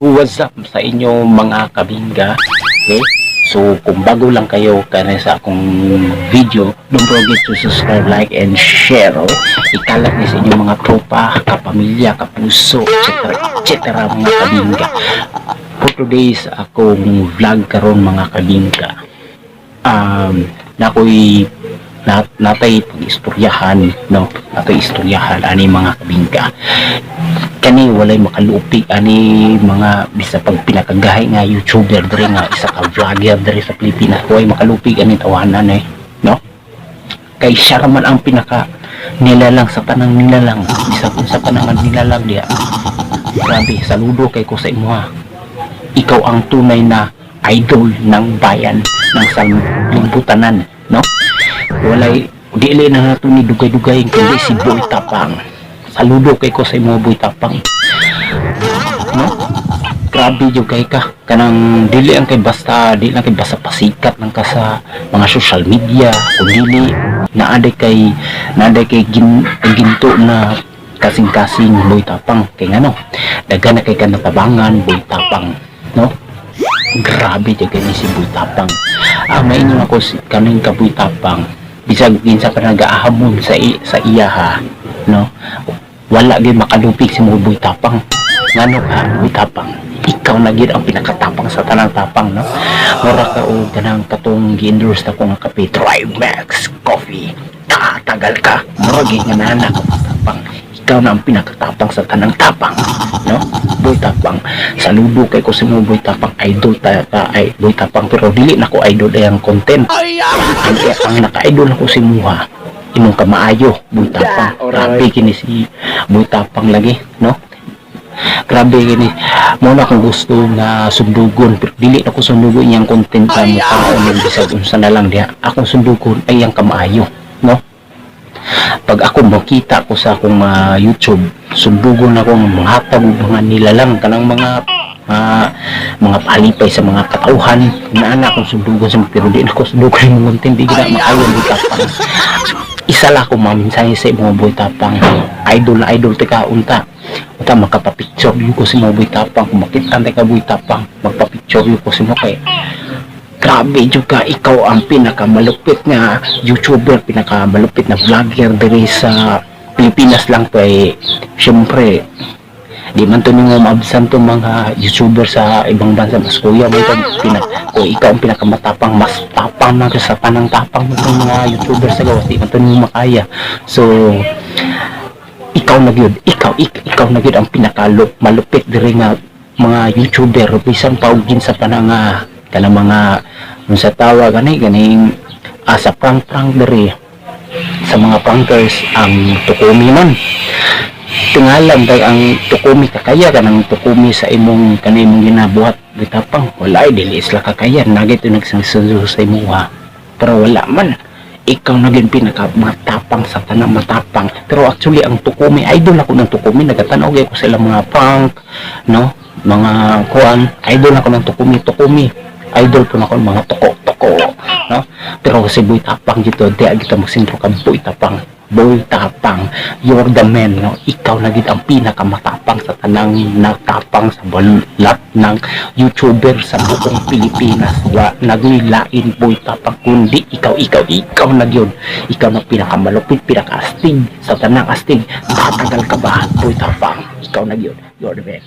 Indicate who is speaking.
Speaker 1: What's up sa inyo, mga kabingga? Okay? So, kung bago lang kayo kaya sa akong video, don't forget to subscribe, like, and share. Oh. Ikalat ni sa inyong mga tropa, kapamilya, kapuso, etc. etc. mga kabingga. For today's akong vlog karon, mga kabingga, nakoy na, natay pag-istoryahan, no? Natay istoryahan ani, mga kabingga. Kani walay makalupig ani mga bisa pag pinakagahi nga YouTuber diri, nga isa ka vlogger diri sa Pilipinas, walay makalupig ani tawanan eh, no? Kay siya ra man ang pinaka nilalang sa tanang nilalang, bisa kung sa panangan nilalang diya. Grabe, saludo kay ko sa imuha. Ikaw ang tunay na idol ng bayan ng sanlibutanan, no? Walay dili na nato ni dugay-dugay kundi si Boy Tapang. Saludo kay ko sa imo, Boy Tapang, no? Grabe jud kay ka. Kanang dili ang kay basta, dili lang kay basta pasikat lang ka sa mga social media, kung dili naaday kay ginto na kasing-kasing, Boy Tapang. Kay ngano, daghan na kay ka natabangan, Boy Tapang, no? Grabe jud kay ni si Boy Tapang. Ah, maingon ako si kaning ka, Boy Tapang, bisag kinsa pa nagaahamon sa iya ha, no, wala gyud makalupig si mo, Boy Tapang. Ngano ka, Boy Tapang, ikaw na gyud ang pinakatapang sa tanang tapang, no? Mura ka og kanang katong gi-endorse na ko nga kape, Drive Max Coffee. Tatagal ka, mura gyud nga nana ko tapang. Ikaw na ang pinakatapang sa tanang tapang, no? Boy Tapang, saludo kay ko si mo, Boy Tapang. Idol ta ka ay, Boy Tapang, pero dili na ko idol ay ang content. Ang naka-idol ako si muha, imong kamaayo, Boy Tapang. Grabe kini si Boy Tapang lagi, no? Grabe kini mo na akong gusto nga sundugon, pero dili na ko sundugon iyang content sa mukhaon yung bisag unsa na lang diha. Akong sundugon ay ang kamaayo, no? Pag ako makita ko sa akong YouTube, sundugon ako ng mga hatag og mga nilalang, kanang mga palipay sa mga katauhan na ana akong sundugon sa, pero di na ko sundugon yung content. Di gina maayo, Boy Tapang. Isa lang ako maminsahe sa imong, Boy Tapang. Idol na idol tika. Unta unta makapapicture yun ko si mo, Boy Tapang. Kung makita ka, Boy Tapang, magpapicture yun ko si mo kay grabe jud ka. Ikaw ang pinakamalupit nga YouTuber, pinakamalupit na vlogger diri sa Pilipinas lang, kay syempre di man to nimo maabsan to mga YouTuber sa ibang bansa. Mas kuya mo ikaw kung ikaw ang pinakamatapang, mas tapang man ka sa tanang tapang mo itong mga YouTuber sa gawas, di man to nimo makaya. So ikaw na gyud, ikaw na gyud ang pinaka malupit diri nga mga YouTuber, bisan pa og kinsa pa na nga kanang mga unsa tawag ani, ganing sa prank prank diri, sa mga prankers, ang Tukumi man. Tingalan kay ang Tukumi, kakaya ka ng Tukumi sa imong kanimong ginabuhat gitapang? Wala ay dili sila kakaya. Nagit nagsansuzo sa imuha, pero wala man. Ikaw na gyud pinaka matapang sa tanang matapang. Pero actually ang Tukumi, idol ako ng Tukumi. Nagatanaw gyud ko sa ilang mga prank, no, mga kuan. Idol ako ng Tukumi. Tukumi, idol po na ako ng mga toko toko, no? Pero si Boy Tapang dito, di kita magsintro ka, Boy Tapang. Boy Tapang, you're the man, no? Ikaw na gid ang pinakamatapang sa tanang natapang sa balat ng YouTuber sa buong Pilipinas. Wa naglain, Boy Tapang, kundi ikaw, ikaw, ikaw na gyud. Ikaw na pinakamalupit, pinakaastig sa tanang astig. Tatagal ka ba, Boy Tapang? Ikaw na gyud. You're the man.